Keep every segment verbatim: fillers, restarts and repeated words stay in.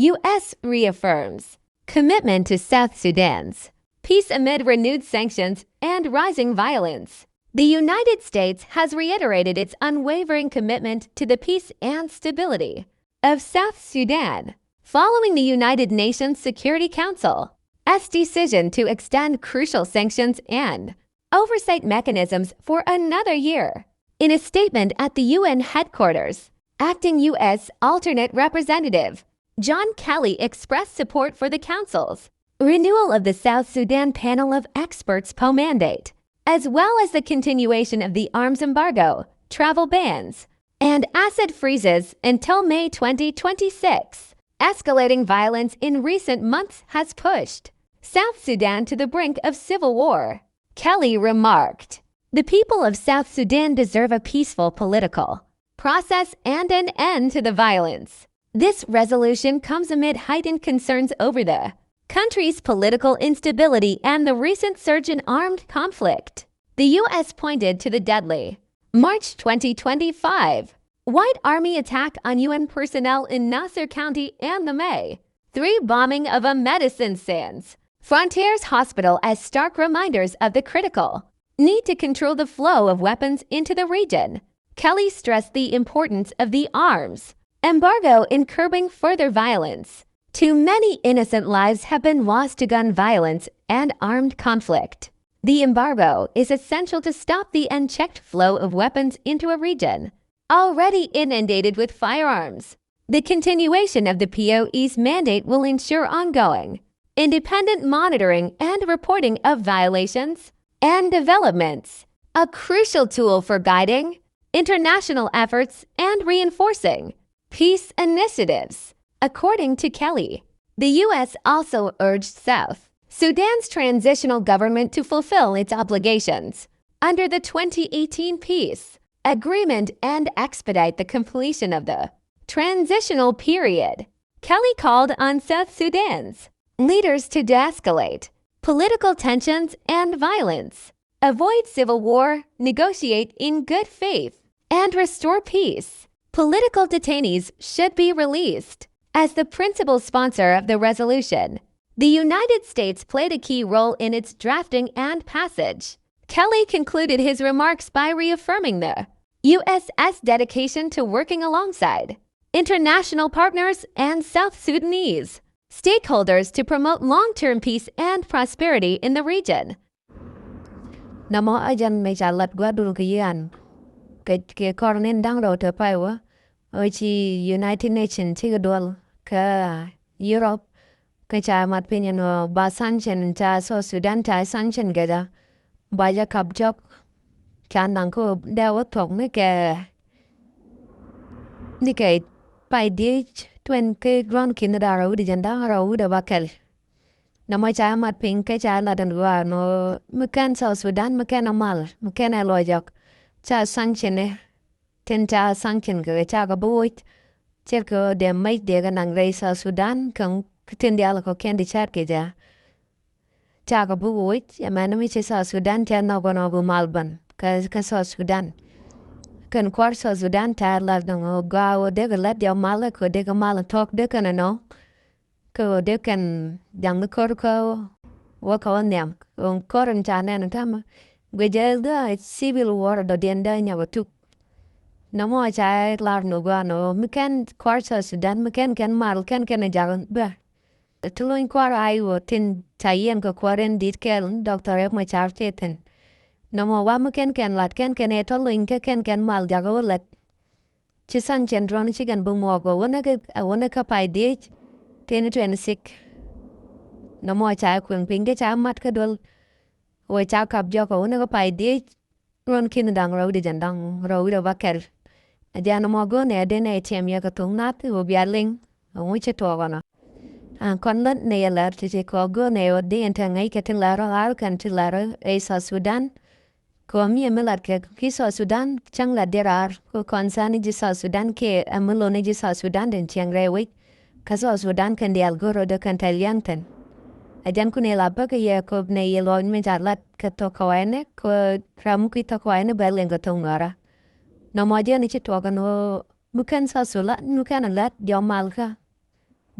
U S reaffirms commitment to South Sudan's peace amid renewed sanctions and rising violence. The United States has reiterated its unwavering commitment to the peace and stability of South Sudan, following the United Nations Security Council's decision to extend crucial sanctions and oversight mechanisms for another year. In a statement at the U N headquarters, acting U S alternate representative John Kelly expressed support for the Council's renewal of the South Sudan Panel of Experts POW mandate, as well as the continuation of the arms embargo, travel bans, and asset freezes until May twenty twenty-six. Escalating violence in recent months has pushed South Sudan to the brink of civil war, Kelly remarked. The people of South Sudan deserve a peaceful political process and an end to the violence. This resolution comes amid heightened concerns over the country's political instability and the recent surge in armed conflict. The U S pointed to the deadly March twenty twenty-five White Army attack on U N personnel in Nasir County and the May three bombing of a Medicine Sans Frontiers hospital as stark reminders of the critical need to control the flow of weapons into the region. Kelly stressed the importance of the arms embargo in curbing further violence. Too many innocent lives have been lost to gun violence and armed conflict. The embargo is essential to stop the unchecked flow of weapons into a region already inundated with firearms. The continuation of the P O E's mandate will ensure ongoing, independent monitoring and reporting of violations and developments, a crucial tool for guiding international efforts and reinforcing peace initiatives, according to Kelly. The U S also urged South Sudan's transitional government to fulfill its obligations under the twenty eighteen peace agreement and expedite the completion of the transitional period. Kelly called on South Sudan's leaders to de-escalate political tensions and violence, avoid civil war, negotiate in good faith, and restore peace. Political detainees should be released. As the principal sponsor of the resolution, the United States played a key role in its drafting and passage. Kelly concluded his remarks by reaffirming the U S's dedication to working alongside international partners and South Sudanese stakeholders to promote long-term peace and prosperity in the region. Nɔmɔ agent mi ca lat gua̱dul kɛ yian kɛ, kɛ kɔr nin da̱ŋ rɛw te pay wä. Ɣöö ci United Nations cikɛ duɔl kä Europe kä ca mat piny ɛn ɣöö ba sanction ca South Sudan ca sanction kɛ jɛ ba jɛ kap jɔk. Ca naŋ kä dee wä thuɔ̱k ni kɛ ni kɛ pay diec tuɛn kä ruɔ̱n ki̱n da̱ŋ rɛw wi̱cdɛ jɛn da̱ŋ rɛw wi̱cdɛ ba kɛl. Nɔmɔ ca mat piny kä ca lat ɛn ɣöö nɔ mi kɛn South Sudan mi kɛn ɛ mal mi kɛn ɛ lɔcɔk ca sanction ni. Tin ca sanction kɛ ca kɛ bi woc ce̱tkɛ ɣöö dee mec dee kɛ naŋ rɛy South Sudan kɛ tin diaal kɔ kɛn di ca̱t kɛ jɛ. Ca kɛ bi woc ɛmɛn mi ci South Sudan cɛ nhɔk kɔn ɔ bi mal bän kä, kä South Sudan. Kɛn kua̱r South Sudan ca lat dɔ̱ŋ ɣöö gɔaa ɣöö dee kɛ lat jɛ mal kɛ ɣöö dee kɛ mal thuɔ̱k dee kɛn ɛnɔ. Kɛ ɣöö dee kɛn jaŋ ni ko̱r kä wä kɛ wä nhiam. Ɣöö ko̱r in ca nɛn täämɛ guic jɛ the civil war dɔ̱diɛn dee nyɔk tuk. Nɔmɔ ca lar ni gua̱a̱n ɣöö mi kɛn kua̱r South Sudan mi kɛn kɛn mal kɛn kɛn jak bä. Ti lony kua̱r a i̱ ɣöö tin ca yiɛn kɛ kuäär in di̱t kɛl Doctor Riek Machar tëë thi̱n. Nɔmɔ wa mi kɛn kɛn lat kɛn kɛn ɛ tɔ lony kä kɛn kɛn mal jakä wä lät. Ci sanction ruɔ̱n ci kɛn bi muɔɔk ɣöö wänä kä, wänä kä pay diec twenty twenty-six. Nɔmɔ ca kueŋ piny kä ca mat kä duel. Wee ca kap jɔk ɣöö wänä kä pay diec ruɔ̱n ki̱n da̱ŋ rɛw wi̱cdɛ jɛn da̱ŋ rɛw wi̱cdɛ bäkɛl. Ɛ jɛn ɛmɔ go̱o̱nɛ ɛ den ɛ tiɛm yɛ kɛ thok nath ɣöö bia liŋ ɛŋu ci tuɔɔk ɛnɔ. Ɛ kɔn lät nɛy ɛ lɛr ti̱ti̱ kɛ ɣöö go̱o̱nɛ ɛ ɣöö di ɛn te ŋäc kɛ ti lɛr ɣaar kɛn ti lɛr ɛ South Sudan. Kɛ ɣöö mi ɛ mi lat kɛ ki South Sudan cäŋ lat diɛt raar kɛ ɣöö kɔn tha̱a̱ŋ ni ji̱ South Sudan kiɛ ɛ mi lo̱n ni ji̱ South Sudan den cieŋ rɛy wec. Kä South Sudan kɛn diaal go̱r rɔ̱dɛ kɛn tɛl yɛn thi̱n. Ɛ jɛn kun ɛ la bäkɛ yɛ köp nɛy yɛ lɔc mi ca lat kɛ thok kɛ wayni kɛ ram mi kui̱ thok kɛ wayni bɛ liŋ kɛ thok Nuäärä. Nɔmɔ jɛn i̱ ci tuɔɔk ɛn ɣöö mi kɛn South Sudan mi kɛn ɛ lat jɔw malkä.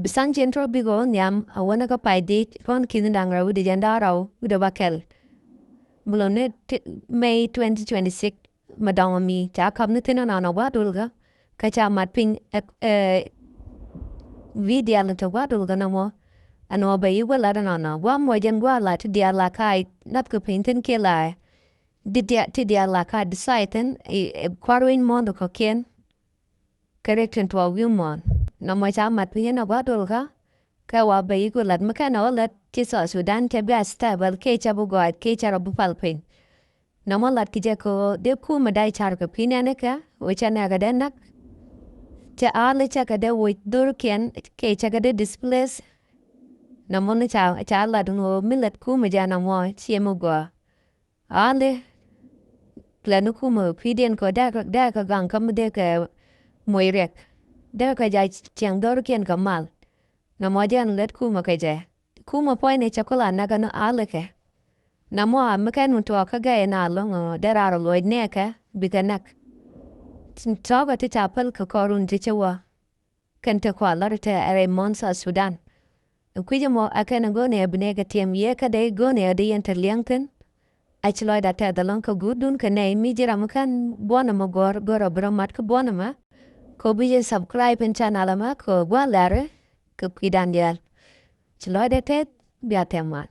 Bi sanction tɔ bikɛ wä nhiam a wänä kä pay di̱t ruɔ̱n ki̱n da̱ŋ rɛw wi̱cdɛ jiɛn da̱ŋ rɛw wi̱cdɛ bäkɛl. Bi lɔ ni May twenty twenty-six mɛ dɔ̱ŋ mi ca kap ni thi̱n ɛnɔnɔ gua̱a̱r dulkä. Kä ca mat piny ɛ, ɛ, video ni te gua̱a̱r dulkä nɔmɔ. Ɛn ɣöö bɛ yi gua̱a̱r lat ɛnɔnɔ gua̱a̱r mɔ jɛn gua̱a̱r lat ti diaal la ka nath kɛ piny thi̱n kiɛ la. Di diaal ti diaal la ka decide thi̱n ɛ, ɛ, kua̱r winy mɔ̱ɔ̱n kɔ̱kiɛn. Kɛ riɛk tin tuɔɔk wi̱i̱ muɔ̱ɔ̱n nɔmɔ ca mat piny ɛn a gua̱a̱r dulkä. Kɛ wa bɛ yi gua̱a̱r lat mi kɛn ɛ wä lat ti South Sudan cɛ bi a stable kiɛ cɛ bi gɔaa kiɛ cɛ rɔ bi pal piny. Nɔmɔ lat ki jɛ kɛ ɣöö dee kumɛ da̱c car kɛ pi̱n ɛn ikɛ wee cɛ nɛɛkɛ dee näk. Cɛ aali cɛ kɛ dee woc dhorkiɛn kɛ cɛ kɛ dee displace. Nɔmɔ ni ca ca lat ŋöö mi lat kumɛ jɛ nɔmɔ ciɛ mi gɔaa. Aali lat ni kumɛ pi̱diɛn kɛ dee kɛ gaŋ kä mi dee kɛ moc riɛk. Dee kɛ ja ciɛŋ dhorkiɛn kɛ mal. Nɔmɔ jɛn lät kumɛ kɛ jɛ. Kumɛ puɔ̱nydɛ cɛ kula näk ɛn alikɛ. Nɔmɔ a mi kɛn mi tuɔɔk kä gɛy ɛn a lo̱ŋ dee raar luɔc nɛɛkɛ bikɛ näk. Tɔ̱ɔ̱kɛ ti ca päl kɛ kɔrun ti cɛ wä. Kɛn te kua lɔt te ɛ rɛy muɔ̱n South Sudan. Kui̱c ɛmɔ ɛ kɛn ɛ go̱o̱nɛ ɛ bi nɛɛkɛ tiɛm yɛ kä dee go̱o̱nɛ ɛ dee yɛn te liɛŋ thi̱n. A ci lɔcdä tɛth ɛlɔ̱ŋ kɛ guutdun kɛ nɛy mi ji̱ ram mi kän buɔ̱n ɛmɛ gɔ̱r gɔ̱r ɛ bi rɔ mat kä buɔ̱n ɛmɛ. Kɛ bi jɛ subscribe in channel ɛmɛ kɛ gua̱a̱r lɛri kɛ kui̱dan diaal. Ci lɔcdä tɛth bia tɛm wan.